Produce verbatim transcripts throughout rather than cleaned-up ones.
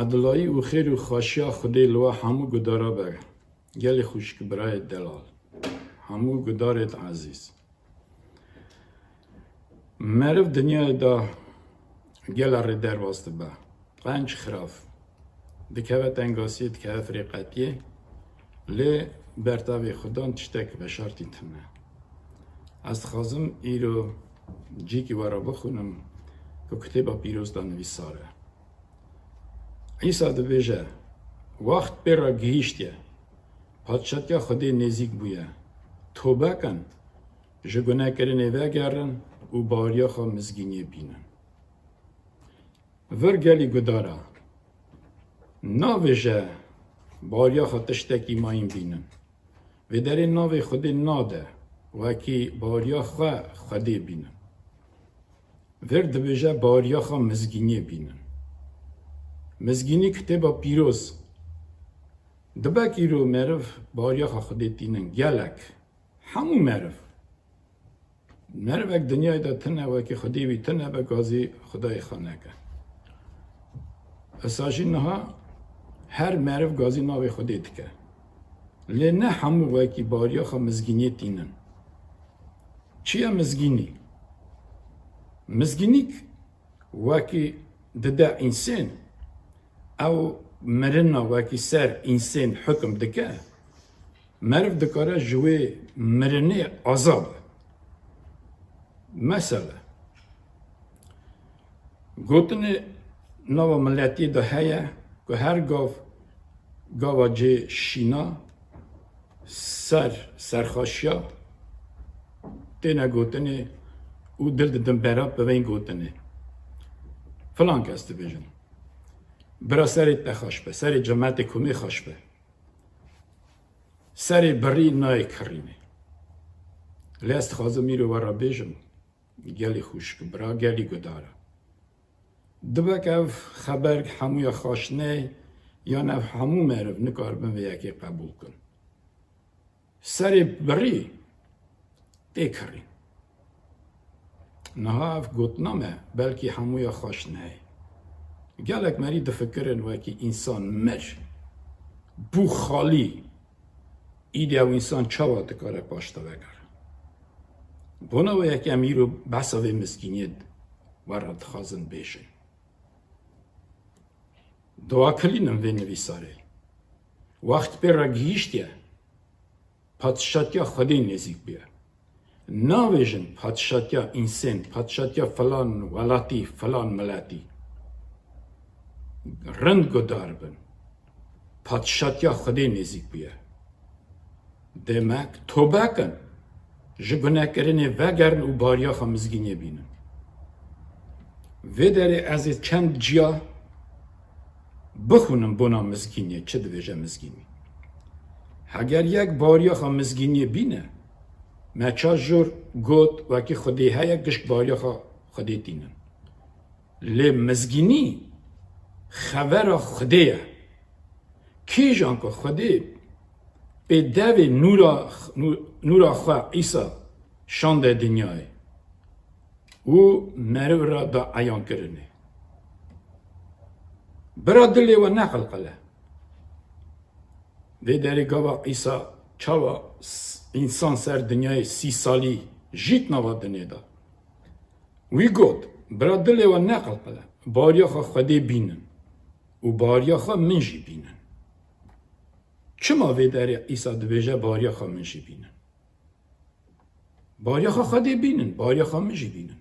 Edilayî û xêr û xweşiya Xwedê li we hemû gudara be. Gelê xwişk birayê delal. Hemû gudarêt ezîz. Meriv dinyayê de gela rê derbas dibe. Qenc xiraf. Dikeve tengasiyê, dikeve firêqetiyê. Lê bertevê Xudan tiştek veşartî tune. Ez dixwazim îro cîkî we re bixwînim ku Kitêba Pîroz de nivîsar e. Îsa dibêje, Wext pê re gihîştiye, Padşatiya Xwedê nêzîk bûye. Tobe kin, ji gunekirinê vegerin û bariyaxa mizgîniyê bînin. Vir gelî gudara. Navêje bariyaxa tiştekî mayîn bînin. Vê derê navê Xwedê nade, wekî bariya xwe Xwedê bînin. Vir dibêje bariyaxa mizgîniyê bînin. Mizgînî Kitêba Pîroz. Dibe îro meriv bariyaxa Xwedê tînin, gelek. Hemû meriv. Merivek dinyayê de tune, wekî Xwedê wî tune be, gazî Xwedayê xwe neke. Esa jî niha her meriv gazî navê Xwedê dike. Lê ne hemû wekî bariyaxa mizgîniyê tînin. Çi ye mizgînî? Mizgînîk wekî dide însên, ew mirina wekî ser însên hukm dike, meriv dikare ji wê mirinê aza be. Mesele, gotinê nava miletiyê de heye ku her gav gava cê şîna ser serxaşiya têne gotinê û dil didin bera bi vên gotinê. Filan kes dibêjin, bira serê te xweş be, serê cemetê komê xweş be. Serê birî nayê kirînê. Lê ez dixwazim îro we re bêjim, gelî xwişk, bira, gelî gudara. Dibe ke ev xeber hemûya xaş neyê, yan ev hemû meriv nikaribin vê yekê qebûl kin. Serê birî tê kirîn. Niha ev gotina me belkî hemûya xweş neyê. Gelek merî difikirin wekî însan mir, bû xalî, îdî ew însan çawa dikare paş te vegere? Bona wê yekê em îro behsa vê mizgîniyê we re dixwazin bêjin. Dua kilînin vê nivîsarê. Wext pê re gihîştiye. Padşatiya Xwedê nêzîk bûye. Navêjin padşatiya însên, padşatiya filan welatî, filan miletî. Rind gudar bin. Padşatiya Xwedê nêzîk bûye. Demek tobe kin, ji gunekirinê vegerin û bariyaxa mizgîniyê bînin. Vê derê ez ê çend ciya bixwînim bona mizgîniyê, çi dibêje mizgînî. Heger yek bariyaxa mizgîniyê bîne, me çar jor got, wekî Xwedê heye, gişk bariyaxa Xwedê tînin. Lê mizgînî xevera Xwedê ye. Kîjan ku Xwedê pê devê nûra, nû-, nûra xwe Îsa şande dinyayê û meriv re da eyankirinê. Bira dilê we neqilqile. Vê derê gava Îsa çawa s-, însan ser dinyayê sî salî jît nava dinê de. Wî got, bira dilê we neqilqile, bariyaxa Xwedê bînin û bariyaxa min jî bînin. Çima vê derê Îsa dibêje bariyaxa min jî bînin? Bariyaxa Xwedê bînin, bariyaxa min jî bînin.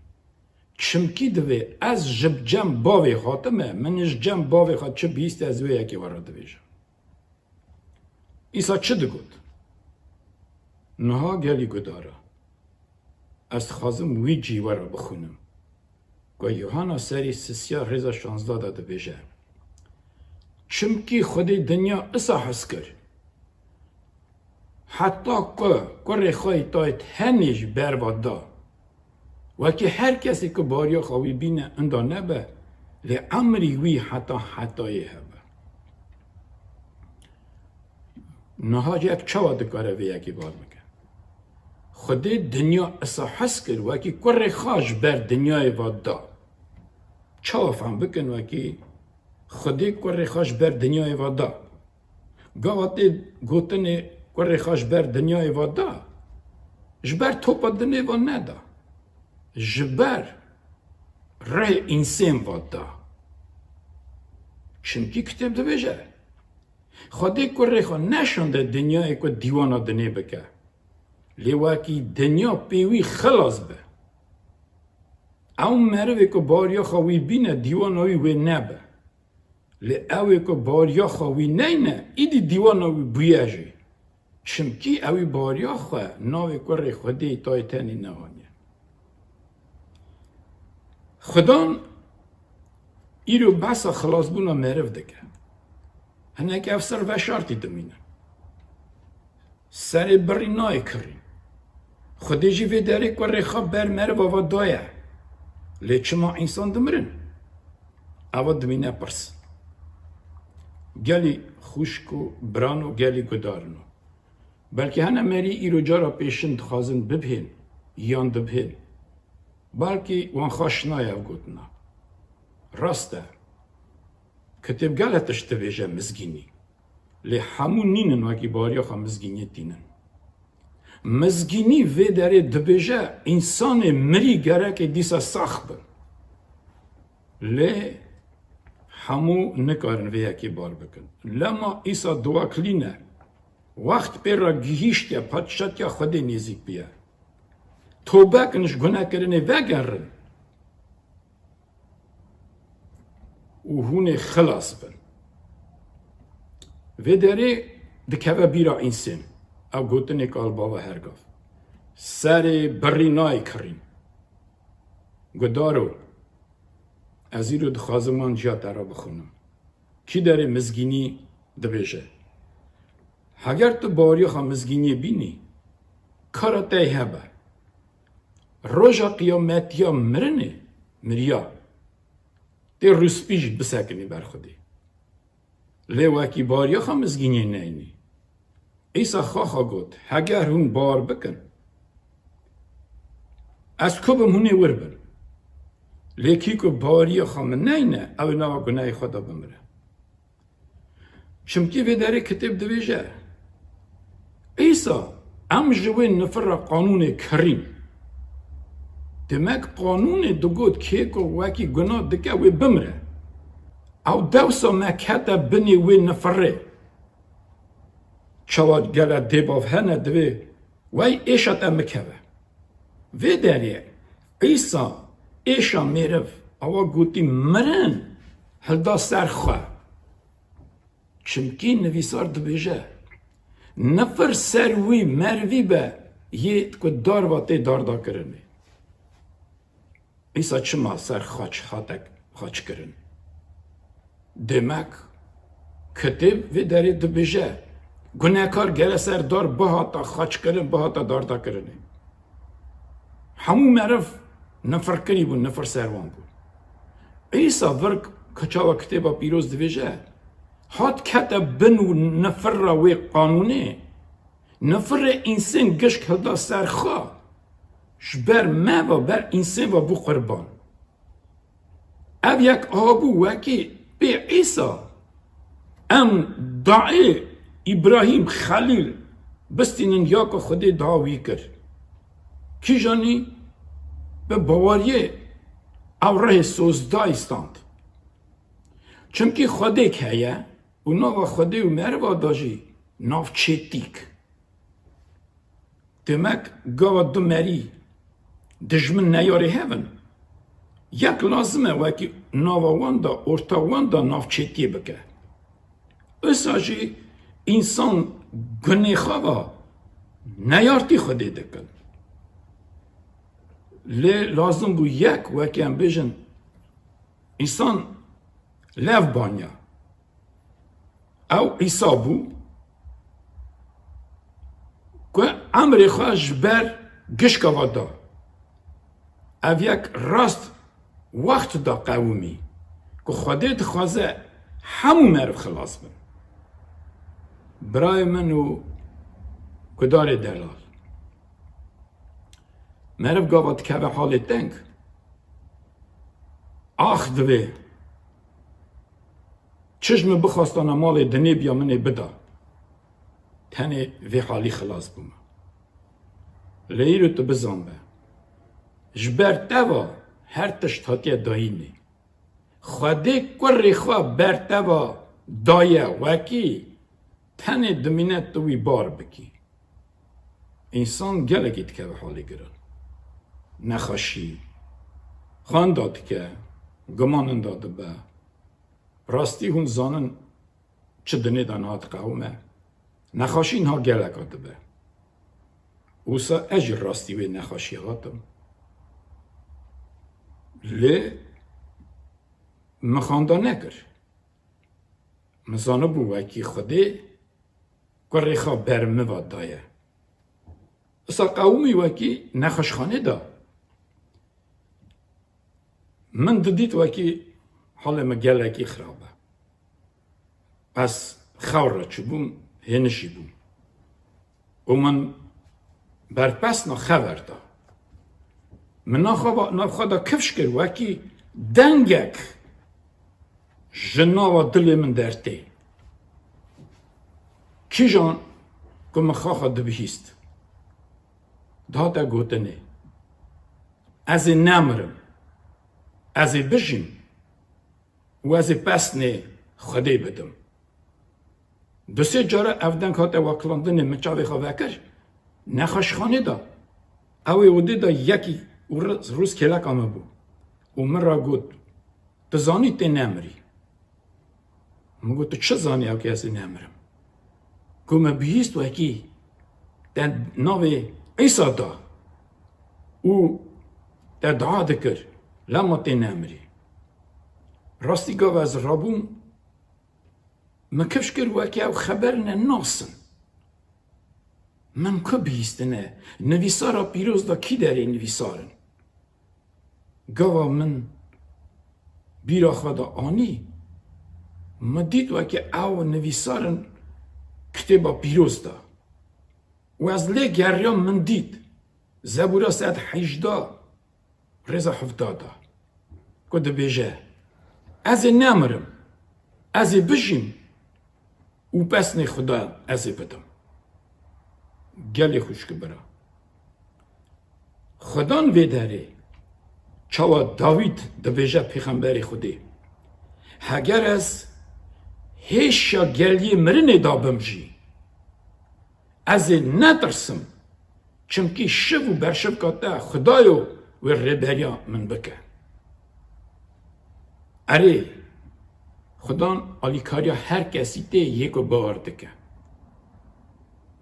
Çimkî divê ez ji cem bavê hatime, min ji cem bavê xwe çi bihîstiye, ez wê yekê we re dibêjim. Îsa çi digot? Niha gelî gudara. Ez dixwazim wî cî we re bixwînim. Ku Yuhanna serî sisiya rêza şazdeh de dibêje. Çimkî Xwedê dinya isa hez kir. Heta ku kurê xwe yê tayê tenê ji ber ve da. Wekî her kesê ku bariyaxa wî bîne inda nebe, lê emrî wî heta hetayê hebe. Niha yek çawa dikare vê yekê bar bike? Xwedê dinya isa hez kir, wekî kurê xwe ji ber dinyayê ve da. Çawa fehm bikin wekî Xwedê kurê xwe ji ber dinyayê ve da. Gava tê gotinê kurê xwe ji ber dinyayê ve da, ji ber topa dinê ve neda. Ji ber rê însên ve da. Çimkî kitêb dibêje, Xwedê kurê xwe neşande dinyayê ku dîwana dinê bike. Lê wekî dinya pê wî xilas be. Ew merivê ku bariya xwe wî bîne, dîwana wî wê nebe. Lê ew ê ku bariya xwe wî neyne, îdî dîwana wî bûye jî. Çimkî ew ê bariya xwe navê kurê Xwedê tayê tenê neaniye. Xudan îro behsa xilasbûna meriv dike. Hinek ev ser veşartî dimîne. Serê birî nayê kirî. Xwedê jî vê derê kurê xwe ber meriva ve daye. Lê çima însan dimirin? Eva dimîne pirs. Gelî xwişk û biran û gelî gudarino. Belkî hene merî îro cara pêşin dixwazin bibhên, yan dibhên. Belkî wan xweş nayê ev gotina. Rast e. Kitêb gele tişt dibêje mizgînî. Lê hemû nînin wekî bariya xwe mizgîniyê tînin. Mizgînî vê derê dibêje, însanê mirî gerekê dîsa sax bin. Lê hemû nikarin vê yekê bar bikin. Lema Îsa diwekilîne. Wext pê re gihîştiye, padşatiya Xwedê nêzîk bûye. Tobe kin, ji gunekirinê vegerin û hûn ê xilas bin. Vê derê dikeve bîra însên. Ew gotinê kal bava her gav. Serê birî nayê kirîn. Gudaro, ez îro dixwazim wan ciya te re bixwînim. Kî derê mizgînî dibêje, Heger tu baweriya xwe mizgîniyê bînî, kara te yê hebe. Roja qiyametiya mirinê, miriya, tê rûspî jî bisekinî ber Xwedê. Lê wekî baweriya xwe mizgîniyê neyînî. Îsa xwe xwe got, Heger hûn bawer bikin, ez ku bim hûn ê wir bin. Lê kî ku baweriya xwe min neyne, ew ê nava gunehê xwe de bimire. Çimkî vê derê kitêb dibêje, Îsa, em ji wê nifir re qanûnê kirîn. Demek qanûnê digot kê ku wekî gunah dike wê bimire. Ew dewsa me kete binê wê nifirê. Çawa gele dêbav hene divê wey êşa te mikeve. Vê derê Îsa êşa mêriv, awa gotî mirin, hilda ser xwe. Çimkî nivîsar dibêje, Nifir ser wî merivî be yê ku darva tê dardakirinê. Îsa çima ser xaç hate xaçkirin? Demek kitêb vê derê dibêje, Gunehkar gere ser dar bihata xaçkirin, bihata dardakirinê. Hemû meriv nifirkirî bûn, nifir ser wan bû. Îsa vir, ka çawa kitêba pîroz dibêje, hat kete bin û nifir re wê qanûnê, nifirê însên gişk hilda ser xwe, ji ber me ve, ber însên ve bû qurban. Ev yek aha bû wekî pê Îsa em daê Îbrahîm Xelîl bistînin ya ku Xwedê daha wî kir. Kîjanî bi baweriyê ew rihê sozdayî stand. Çimkî Xwedêk heye û nava Xwedê û meriva de jî navçêtîk. Demek gava du merî dijmin neyarê hev in, yek lazim e wekî nava wan de, orta wan de navçêtiyê bike. Wisa jî însan gunê xwe ve neyartî Xwedê dikin. Lê lazim bû yek, wekî em bêjin, însan lev banya. Ew Îsa bû ku emrê xwe ji ber gişka ve da. Ev yek rast wext da qewimî ku Xwedê dixwaze hemû meriv xilas bin. Birayê min û gudarê delal, meriv gava dikeve halê teng, ax divê. Çi ji min bixwastana malê dinê biya min ê bida. Tenê vê halî xilas bûme. Lê îro tu bizanbe. Ji ber te ve her tişt hatiye dayînê. Xwedê kurê xwe ber te ve daye wekî tenê dimîne tu wî bar bikî. Însan gelekî dikeve halê giran. Nexweşî, xwenda dike, guman inda dibe. Rastî hûn zanin çi dinê de niha diqewime. Nexweşî niha geleka dibe. Wisa ez jî rastî wê nexweşî hatim. Lê min xwenda nekir. Min zanibû wekî Xwedê kurê xwe ber min ve daye. Wisa qewimî wekî nexweşxanê de. Min didît wekî halê min gelekî xirab e. Ez xew re çûbûm, hênişî bûm. Û min berpesna xever da. Min naxa va-, nav xwe de kifş kir, wekî dengek ji nava dilê min dertê. Kîjan ku min xaxa dibihîst. Dihate gotinê. Ez ê nemirim. Ez ê bijîm. Û ez ê pesnê Xwedê bidim. Du sê cara ev deng hate wakilandinê, min çavê xwe vekir, nexweşxanê de. Ew ê odê de yekî û ri-, rûz kêleka min bû. Û min ra got, tu zanî tê nemirî. Min got, tu çi zanî ew ke ez ê nemirim? Ku me bihîst wekî te navê Îsa da û te dua dikir, lema tê nemirî. Rastî gava ez rabûm, min kifş kir wekî ew xeber ne nasin. Min ku bihîstine, nivîsara pîroz da kî derê nivîsar in? Gava min bîra xwe de anî, min dît wekî ew nivîsar in kitêba pîroz de. Û ez lê geriyam, min dît. Zebûra sed heyjdeh, rêza hevdeh de. Ku dibêje, ez ê nemirim, ez ê bijîm û pesnê Xuda ez ê bidim. Gelê xwişk bira. Xudan vê derê, çawa Dawîd dibêje pêxemberê Xwedê, heger ez hêşa geliyê mirinê da bim jî, ez ê netirsim, çimkî şiv û berşivka te Xudayo wê rêberiya min bike. Erê, Xudan alîkariya her kesî tê yê ku bawer dike.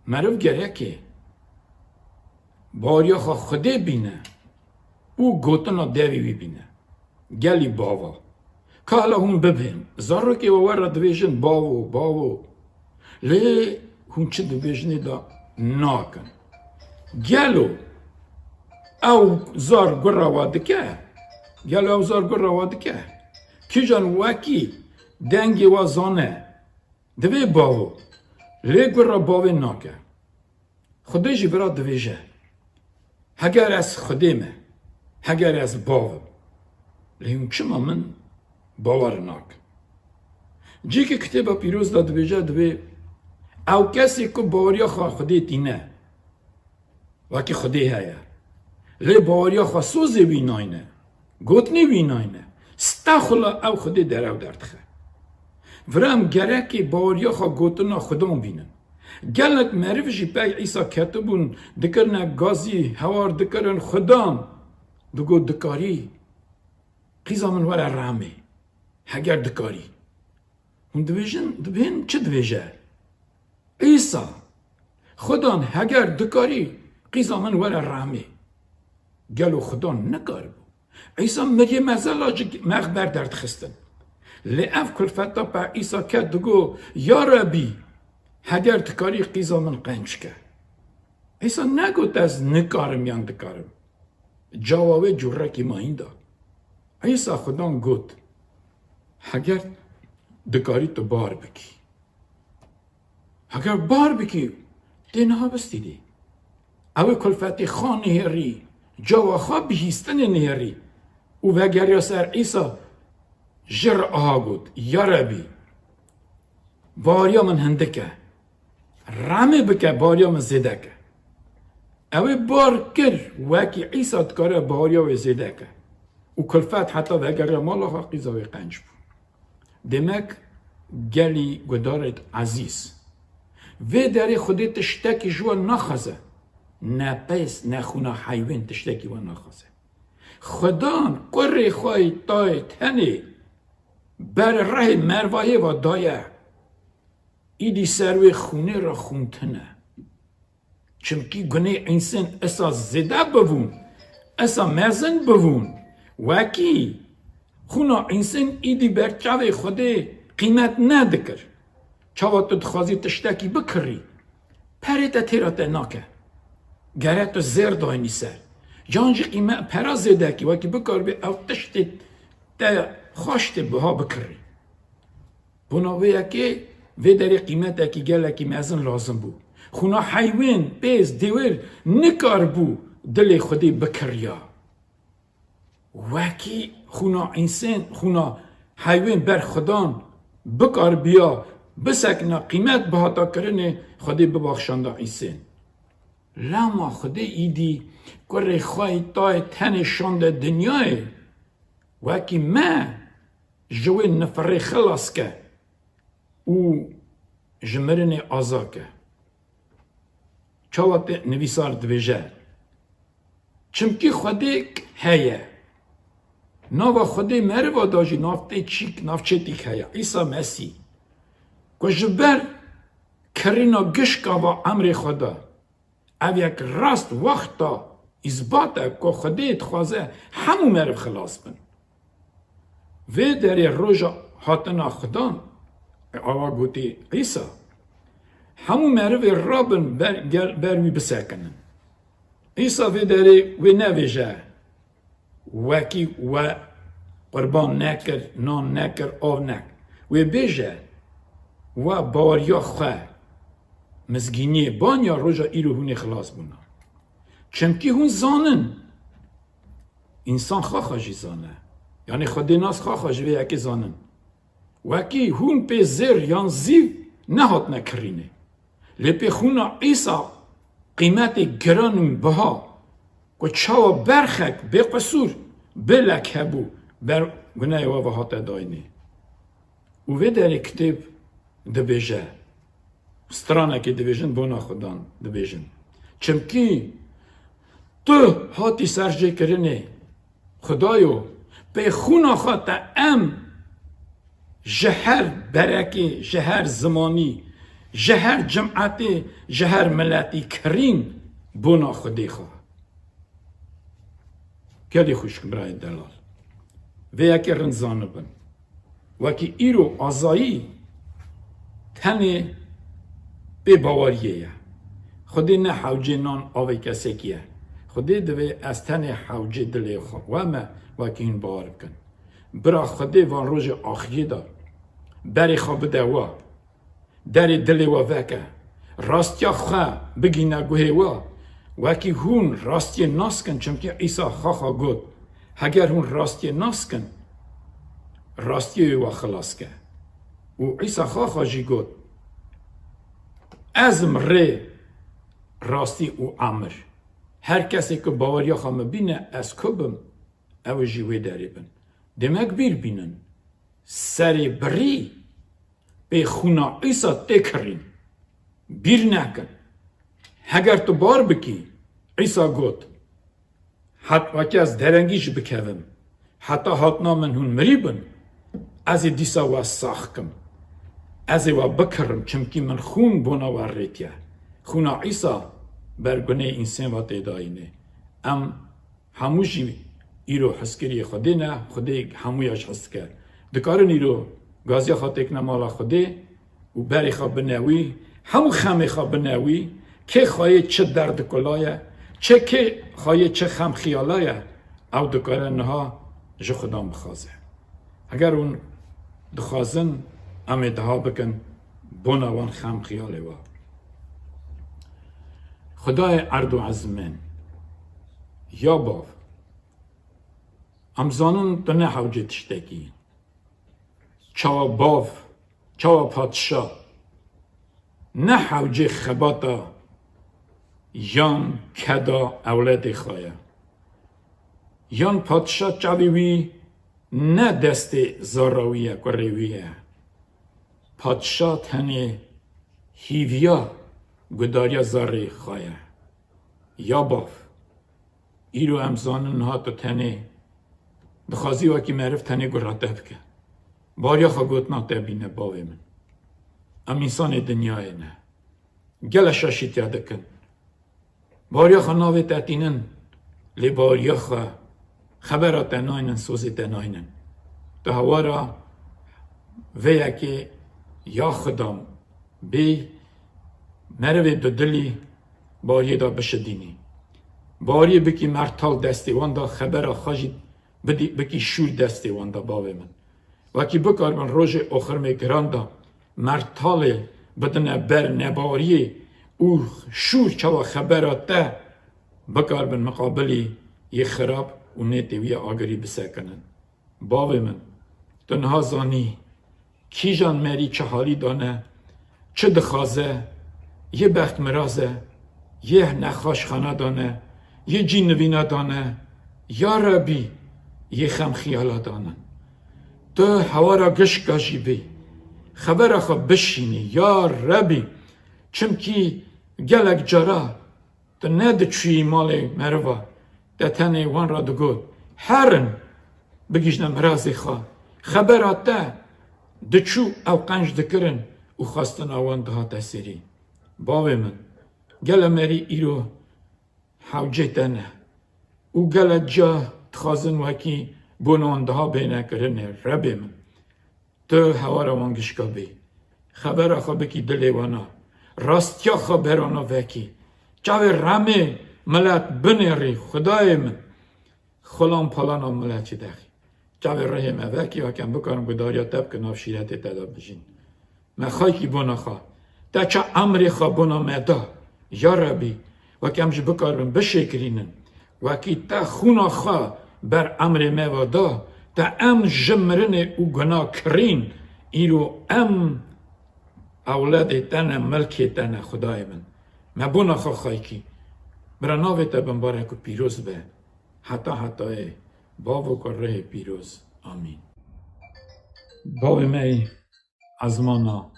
Meriv gereke baweriya xwe Xwedê bîne û gotina devê wî bîne. Gelî bava. Ka hela hûn bibên. Zarokê we we re dibêjin bavo, bavo. Lê hûn çi dibêjinê de nakin. Gelo ew zar gura wa dike? Gelo ew zar gura wa dike? Kîjan wekî dengê wa zane? Divê bavo. Lê gura bavê nake. Xwedê jî vira dibêje, heger ez Xwedê me, heger ez bav im, lê hûn çima min bawer nakin? Cîkî kitêba pîroz de dibêje, divê ew kesê ku baweriya xwe Xwedê tîne, wekî Xwedê heye, lê baweriya xwe sozê wî nayne, gotinê wî nayne, stexula ew Xwedê derew derdixe. Vira em gerekê baweriya xwe gotina Xudan bînin. Gelek meriv jî pey Îsa ketibûn, dikirine gazî, hewar dikirin, Xudan digot, dikarî qîza min were rehmê, heger dikarî. Hûn dibêjin, dibên çi dibêje? Îsa, Xudan, heger dikarî qîza min were rehmê. Gelo Xudan nikaribû Îsa miriyê mezela ji mexber derdixistin? Lê ev kulfeta pe Îsa ket digo, ya Rebî, heger dikarî qîza min qenc ke. Îsa negot ez nikarim yan dikarim. Cawa wê curekî mayîn da. Îsa Xudan got, heger dikarî tu bar bikî. Heger bar bikî, tê niha bistînî. Ew ê kulfetê xwe nihêrî, cawa xwe bihîstinê nihêrî û vegeriya ser Îsa, ji re aha got, ya Rebî, Baweriya min hindik e. Remê bike, baweriya min zêde ke. Ew ê bar kir, wekî Îsa dikare baweriya wê zêde ke. Û kulfet heta vegere mala xwe, qîza wê qenc bû. Demek gelî guhdarêt ezîz, vê derê Xwedê tiştekî ji we naxwaze. Ne pêz, ne xûna heywên tiştekî we naxwaze. Xudan kurê xwe yê tayê tenê ber rihê mervayê ve daye. Îdî ser wê xûnê re xûntin e. Çimkî gunê însên esa zêde bibûn, esa mezin bibûn, wekî xûna însên îdî ber çavê Xwedê qîmet nedikir. Çawa tu dixwazî tiştekî bikirî, perê te têra te nake. Gere tu zêr daynî ser. Can jî qîme-, pera zêde kî, wekî bikaribî ew tiştê te xweş tê biha bikirî. Bona vê yekê vê derê qîmetekî gelekî mezin lazim bû. Xûna heywên, pêz, dêwir nikaribû dilê Xwedê bikiriya. Wekî xûna însên, xûna heywên ber Xudan bikaribiya bisekina qîmet bihata kirinê, Xwedê bibaxşanda însên. Lema Xwedê îdî kurê xwe yê tayê tenê şande dinyayê. Wekî me ji wê nifirê xilas ke û ji mirinê aza ke. Çawa te nivîsar dibêje? Çimkî Xwedêk heye. Nava Xwedê meriva da jî navtê çîk, navçetîk heye. Îsa Mesîh. Ku ji ber kirîna gişka va emrê xwe da. Ev yek rast wexta îsbat e ku Xwedê dixwaze hemû meriv xilas bin. Vê derê roja hatina Xudan, awa gotî Îsa, hemû merivê rabin ber, gel, ber wî bisekinin. Îsa vê derê wê nevêje, wekî we qurban nekir, nan nekir, av nekir. Wê bêje, we baweriya xwe, mizgîniyê banya roja îro hûn ê xilas bûna. Çimkî hûn zanin, însan xaxa jî zane. Yanî Xwedê nas xaxa ji vê yekê zanin. Wekî hûn pê zêr yan zîv nehatine kirînê. Lê pê xûna Îsa qîmetê giran û biha ku çawa berxek bê qisûr, bê lek hebû ber guneyê we ve hate dayînê. Û vê derê kitêb dibêje, stranekê dibêjin, bona Xudan dibêjin. Çimkî tu hatî serjêkirinê, Xudayo, pê xûna xwe te em ji her berekê, ji her zimanî, ji her cimetê, ji her miletî kirîn bona Xwedê xwe. Gelî xwişk birayê delal. Vê yekê rind zanibin. Wekî îro azayî tenê pê baweriyê ye. Xwedê ne hewcê nan avê kesekî ye. Xwedê divê ez tenê hewcê dilê xwe we me, wekî hûn bawer bikin. Bira Xwedê van rojê axiriyê de berê xwe bide we. Derê dilê we veke. Rastiya xwe bigîne guhê we. Wekî hûn rastiyê naskin, çimkî Îsa xaxa got, heger hûn rastiyê naskin, rastiyê wê we xilas ke. Û Îsa xaxa jî got, ez im rê, rastî û emir. Her kesê ku baweriya xwe min bîne, ez ku bim, ew jî wê derê bin. Demek bîr bînin. Serê birî pê xûna Îsa tê kirîn. Bîr nekin. Heger tu bar bikî, Îsa got, het wekî ez derengî jî bikevim, heta hatina min hûn mirî bin, ez ê dîsa we sax kim. Ez ê we bikirim, çimkî min xûn bona we rêtiye. Xûna Îsa ber gunê însên ve tê dayînê. Em Hemû jî îro hizkiriyê Xwedê ne, Xwedê hemûya ji hez dike. Dikarin îro gaziya xwe têkine mala Xwedê û berê xwe bine wî, hemû xemê xwe bine wî, kê xweyê çi derd kula ye, çi kê xweyê çi xem xiyala ye, ew dikare niha ji Xudan bixwaze. Heger hûn dixwazin, em ê diha bikin bona wan xem xiyalê we. Xwedayê erd û ezmên, ya bav, em zanin tu ne hewcê tiştekî. Çawa bav, çawa padşa, ne hewcê xebata yan keda ewledê xwe ye. Yan padşa çavê wî ne destê zara wî ye, kurê wî ye. Padşa tenê hîviya gudariya zarê xwe ye. Ya bav, îro em zanin niha tu tenê dixwazî wekî meriv tenê gura te bike. Bariya xwe gotina te bîne bavê min. Em însanê dinyayê ne. Gele şaşîtiya dikin. Bariya xwe navê te tînin, lê bariya xwe xebera te naynin, sozê te naynin. Tu hewara vê yekê ya xidam bê merivê dudilî bariyê de bişidînî. Bariyê bikî mertal destê wan de xebera xwe jî bidî, bikî şûr destê wan de bavê min. Wekî bikaribin rojê oxirmê giran de mertalê bidine ber nebariyê û şûr çawa xebera te bikaribin miqabilî yê xirab û nêtê wî ya agirî bisekinin. Bavê min, tu niha zanî, kîjan merî çi halî dane, çi dixwaze, yê bextmiraz e, yê nexweşxana dane, yê cî nivîna dane, ya Rebî, yê xem xiyala danin. Tu hewara gişka jî bî, xebera xwe bişînî, ya Rebî, çimkî gelek cara tu nediçûyî malê meriva, te tenê wan re digot, herin, bigihîjne mirazê xwe. Xebera te diçû ew qenc dikirin û xwestina wan dihate serî. Bavê min, gele merî îro hewcê te ne û gelek ca dixwazin wekî bona wan diha bêne kirinê, Rebê min. Tu hewara wan gişka bî. Xebera xwe bikî dilê wana. Rastiya xwe ber wana vekî. Çavê remê milet binêrî, Xwedayê min. Xulan palana milet jî dexî. Çavê rihê me vekî, weke em bikarin gudariya te bikin, nav şîretê te de bijîn. Me xaykî bona xwe. Te çi emrê xwe bona me da, ya Rebî, weke em jî bikaribin bişêkirînin. Wekî te xûna xwe ber emrê me ve da, te em ji mirinê û guna kirîn, îro em ewledê te ne, milkê te ne, Xwedayê min. Me bona xwe xaykî. Bira navê te bimbarek û pîroz be. Heta hetayê, Bav û Kurê pîroz. Amîn. Bavê me yî ezmana,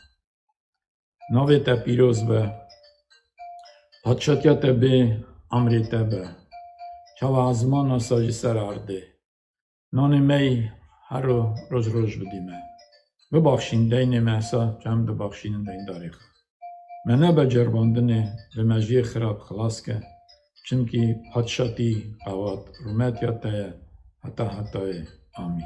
navê te pîroz be, padşatiya te bê, emrê te be. Çawa ezmana sa jî ser erdê. Nanê me yî her ro roj roj bidî me. Bibexşîn deynê me sa çem dibexşînin deyndarê xwe. Me nebe ceribandinê, li mejiyê xirab xilas ke, çimkî padşatî, qewat, rûmetiya te ye heta hetayê. Amîn.